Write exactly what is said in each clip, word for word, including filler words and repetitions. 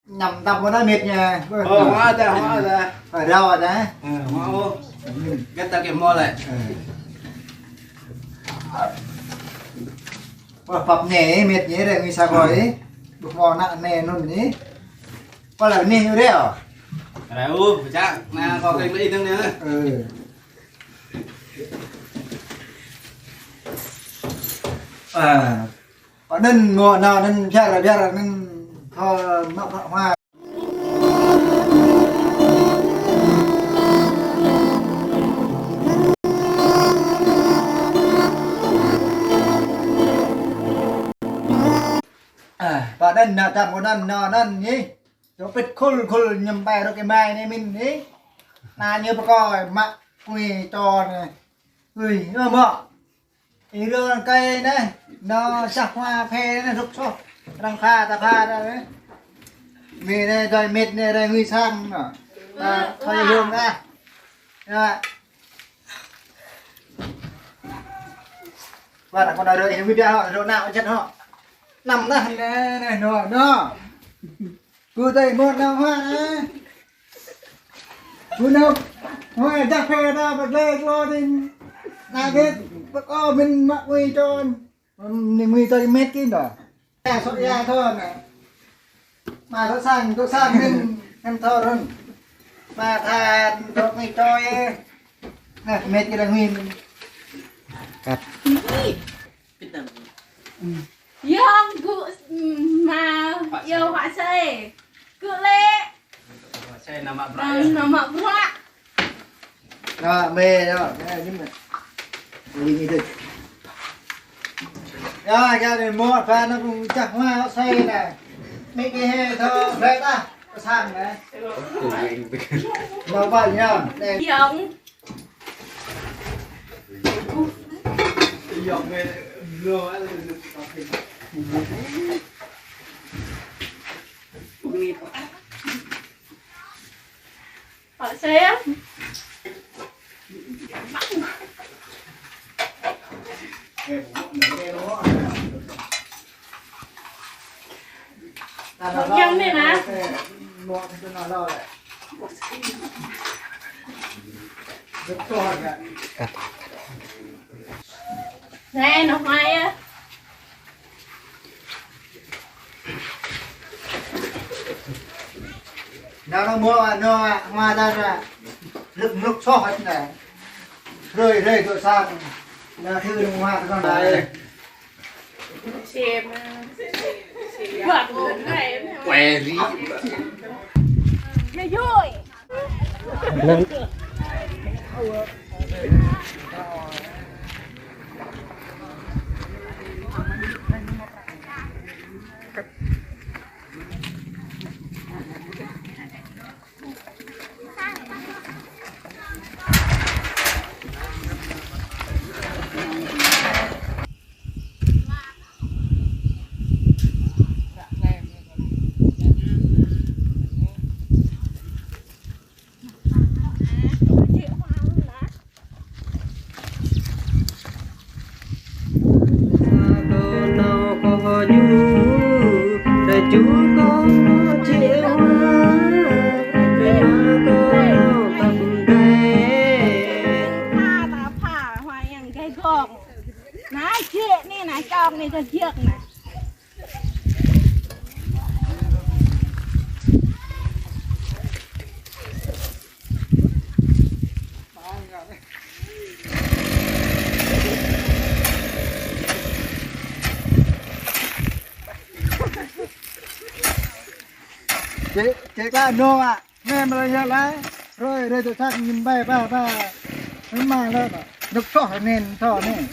Năm tăm mơ̆n mĕt ñu. Ơ, hmâo ta, hmâo ta. Ơ, rao ta. Ơ, hmâo. Găt ta kơ hmâo lĕ. Ơ. Wah, pap ñu, mĕt ñu, rĕ, ngui sa koi. Bơ hmâo nă ñu anŭn ñu. Kơ lĕ ñu rĕ. Rao, pơčah. Nă, kơ kơnh lĕ ih tơ̆ng ñu. Ơ. Ơ. Kơ anŭn mơ̆ nă anŭn biă biă anŭn thâo mă mă hmua. Ơ, pơ anŭn nă tăm kơ anŭn nă anŭn ñu. Dŏ pĭt khul khul ñăm ƀai rơ̆k ih mai anai mĭn anai. Nă ñu pơkŏi mă kui čô anai. Ui, ơ mơ̆. Ih rơ arăng kơi anai. Nă sah hmua phê anai rŭk soh. Arăng pha ta pha ta anai. Mi anai dơi mĕt anai rai ngui sang nă. Ta thâo hơ̆ng ah. Yă. Wah, nă kơ nă rơ ih ngui biă hŏ, rơ nă čăt hŏ. Năm nă anai anai nă nă. Kơ tơi mơ̆ nao hmua anai. Kơ nao hmua jak phê ta pơglĕ klô đing. Nă kơ pơkŏ mĭn mă mui čô. Mĭn mui tơi mĕt kơ đa. Ta sŏ ya thâo nă. Mă tŏ sang, tŏ sang mĭn, mĭn thâo rơ̆ng. Mă tha tŏ mui čô. Nă, mĕt kơ đa mĭn. Kăt. Việt Nam. Yơ̆ng gŭ, mm, mă, yơ̆ng hua sai. Gŭ lĕ. Hua sai nă mă bruă. Nă mă bruă. Nă mă mĕ, nă mă mĕ, ñu mă. Ui, ñu dơi. Yă, yă, anai mơ̆, ba nă kơ čah hmua hua sai nă. Mĕ kơ hĕ thâo, ba ta, kơ sang nă. Nă mă bruă, yă. Yơ̆ng. Pak saya. Yang ni nă. Nai, nŏk mai yă. Nă, nă, mơ̆, nă, hmua ta nă. Lŭk, lŭk soh hă nă. Hrơi, hrơi, tŏ sang. Nă, thư nă hmua ta nă. Nă, jĕ anai, nă, čŏng anai, kơ jĕ anai. Jĕ, jĕ kơ nông ah. Anai mơ̆ lĕ yă lĕ, hrơi, hrơi tơčăk ñu ƀai ba, ba. Mơ̆ng lĕ, nŭk soh anai, soh anai.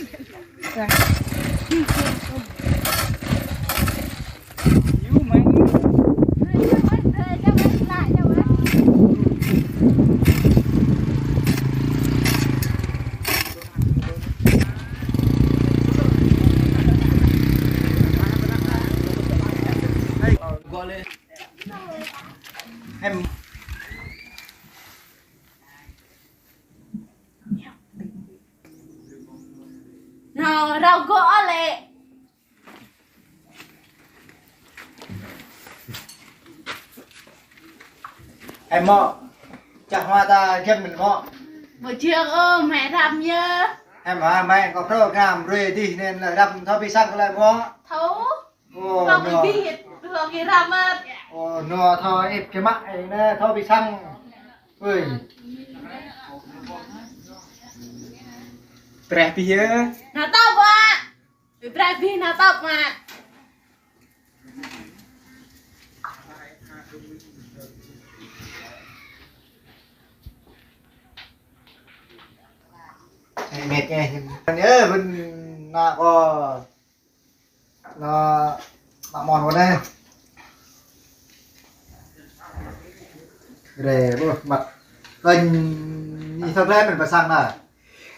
Em. Nă, rao gŏ lĕ. Ơ mŏ, čah hmua ta giăm mơ̆n mŏ. Mơ̆ jing ơ, mĕ răm yơh. Em hă, mĕ kơ program brơi dih anŭn lĕ răm thâo pih sang lĕ mŏ. Thâo. Ơ, thâo nô. Pih, thâo pih răm mơ̆n. Ơ, nô thâo ĕp kơ mă, ơ, nê thâo pih sang. Ơi. Preh pih yơh. Nă tŏp mă. Preh pih nă tŏp mă. Ơ, mĕt ơ. Anŭn yơh, ƀing ană kâo. Nô, mă mon kâo anai. Rê, ƀuh, măt. Kơnh, ñu thâo glai mơ̆n pơ sang anai.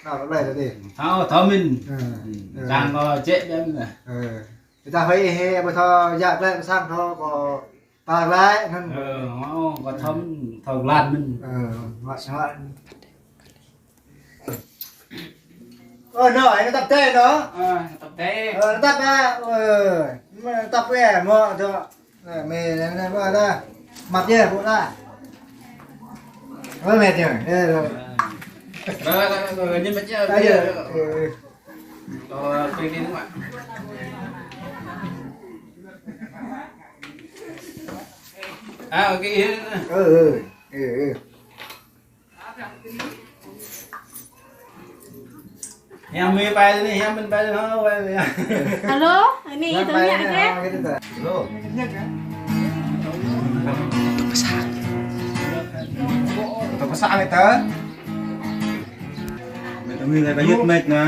Nô, glai tơdơi. Thâo, thâo mơ̆n. Ơ, ơ. Sang kâo čĕ đen anai. Ơ. Tơdah hơi hĕ, ƀu thâo yă glai pơ sang thâo kâo pă glai anŭn. Ơ, hâo, kâo thâo mơ̆n, thâo glai mơ̆n. Ơ, mă, mă. Ơ, nô, anai tăp tê nô. Ơ, tăp tê. Ơ, tăp hă. Ơ, mă tăp ơ, mŏ tŏ. Ơ, mĕ, anai, anai, mă ta. Măt yơh, ƀuh lah. Ơ, mĕt yơh. Ơ, ơ. Ơ, ơ, ơ, ơ, ñu mĕt yơh. Ơ, yơh. Ơ, ơ. Ơ, kơ kơnơ̆ng mă. À, ok, yơh. Ơ, ơ. Ơ, ơ. Yang mi pai ni, yang min pai ni, ha, pai ni. Halo, ini itu pai ni, ha, gitu ta. Halo. Tơpă sa ni ta. Mĕt mi lai kayut mĕt na.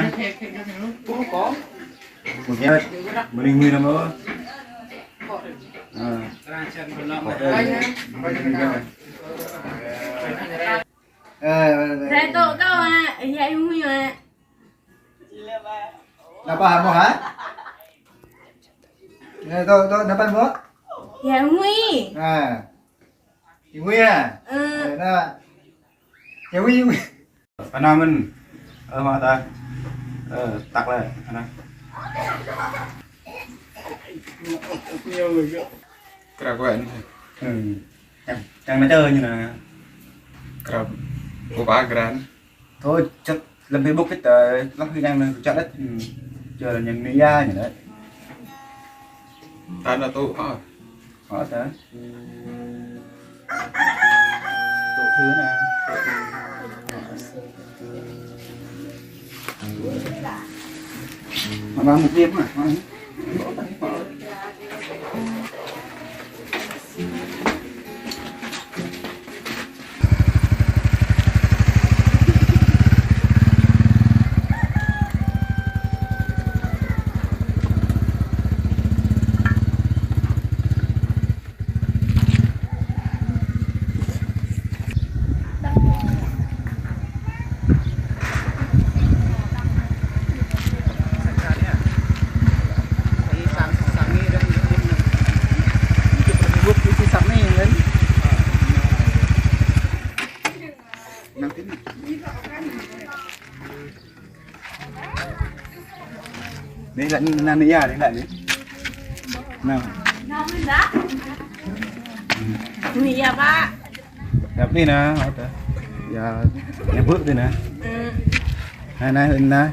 Mĕt, mơ̆ng mi nama. À. Ơ, ơ, ơ. Rai tŏ kâo hă, yă Ơi Ngui hă. Nă pă hă mŏ hă? Ơ, tŏ, tŏ, nă pă mŏ? Yă Ơi Ngui. À. Ơi Ngui hă? Ơ. Ơ, nă. Yă Ơi Ngui, Ơi Ngui. Anai mơ̆n. Ơ, mă ta. Ơ, tăk lĕ, anai. Krăp kơ anai. Ơ. Čang, čang nă čơ ñu nă. Krăp. Kơ pă grăn. Thôi, čăt lăm Facebook kơ ta, lăp kơ čang nă čăt đĕt. Čơ ñu nă ya ñu đĕt. Ta nă tŭ, ơ. Ơ, ta. Tŭ thư nă. Mă, mă, một việc mà. Anai lăi anai, anai ya, anai lăi anai. Anai. Anai ya, Pak. Yap anai nă, ada. Ya, ñu bưp anai nă. Anai, anai, anai.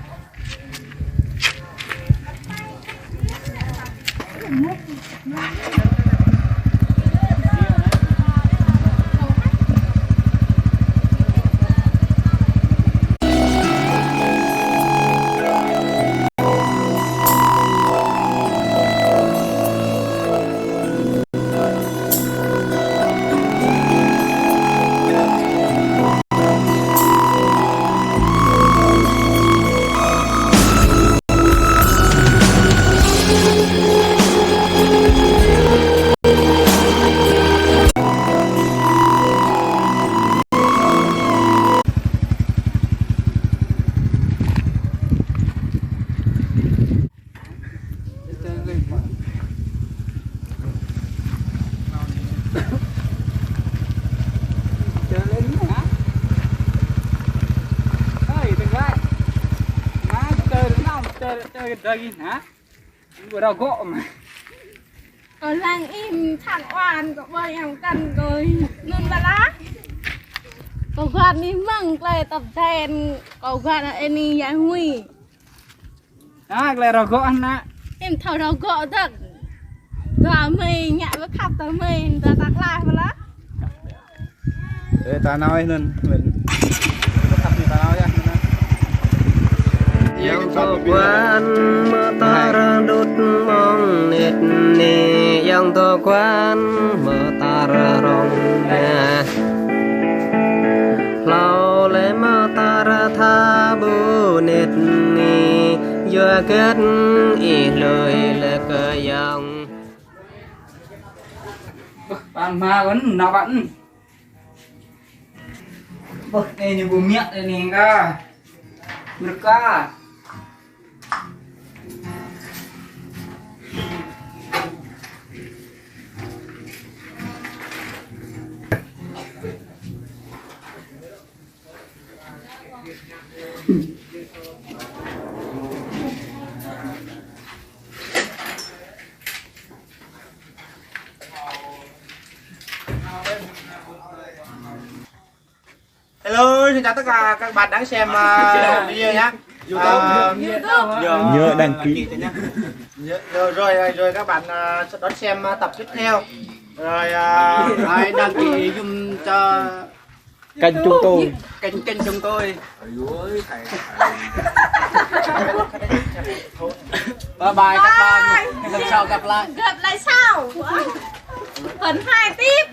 Daging, ha? Ibu rogok mah. Kâo lăng ih, thang oan kâo ƀơi yang kăn kâo. Nun bala. Kâo găt ni măng klei tăp ten, kâo găt ni yang hui. Hă, klei rơgŏ hă ană? Ih thâo rơgŏ dơ̆ng. Dua mơi ngă ƀu khăp tơ mơi, dua tak lah bala. Ê, ta nao ih nun, nun. Ƀu khăp ni ta nao yơh, nun. Yang tŏ kuan mơtar đut mong nit ni, yang tŏ kuan mơtar rong na. Hlâo lĕ mơtar tha ƀu nit ni, yua gĕt ih lui lĕ kơ yang. Ơ, ƀan ma ƀan, nao ƀan. Ƀuh, anai ñu ƀu miăk anai ka. Mereka. Hello, xin chào tất cả các bạn đang xem, à, video nhá. À, nhớ đăng ký. Nhớ, rồi, rồi, rồi các bạn, à, đón xem, à, tập tiếp theo. Rồi, à, hãy đăng ký dùm cho kênh chúng tôi. Kênh, kênh chúng tôi. Bye bye các bạn. Lần sau gặp lại. Gặp lại sau. Phần hai tiếp.